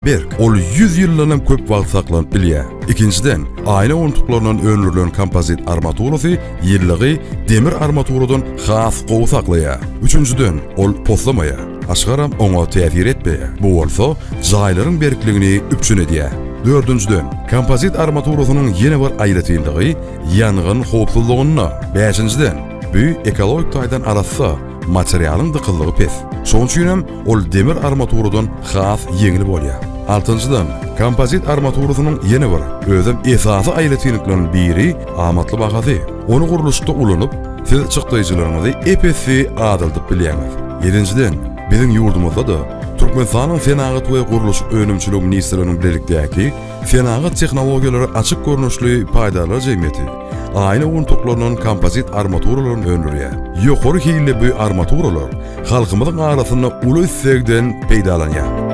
Berk, ol 100 ýyldanam köp wagt saklanyp bilýär. Ikinjiden, aýna owuntuklaryndan öndürilen kompozit armaturasy ýylylygy demir armaturadan has gowy saklaýar. Üçünjiden, ol poslamaýar, aşgaram oňa täsir etmeýär. Bu bolsa jaýlaryň berkligini üpjün edýär. Dördünjiden, kompozit armaturasynyň ýene bir aýratynlygy ýangyn howpsuzlygynda. Bäşinjiden, bu ekologik taýdan arassa, materialyň dykyzlygy pes. Şonuň üçin hem ol demir armaturadan has ýeňil bolýar. Altynjydan, kompozit armaturasynyň ýene bir, özem esasy aýratynlyklarynyň biri amatly bahasy. Ony gurluşykda ulanyp, siz çykdaýjylaryňyzy ep-esli azaldyp bilýäňiz. Ýedinjiden, biziň ýurdumyzda-da Türkmenistanyň Senagat we gurluşyk önümçiligi ministrliginiň bilelikdäki Senagat tehnologiýalary açyk görnüşli paýdarlar jemgyýeti aýna owuntyklaryndan kompozit armaturalaryny öndürýär. Ýokary hilli bu armaturalar halkymyzyň arasynda uly islegden peýdalanýar.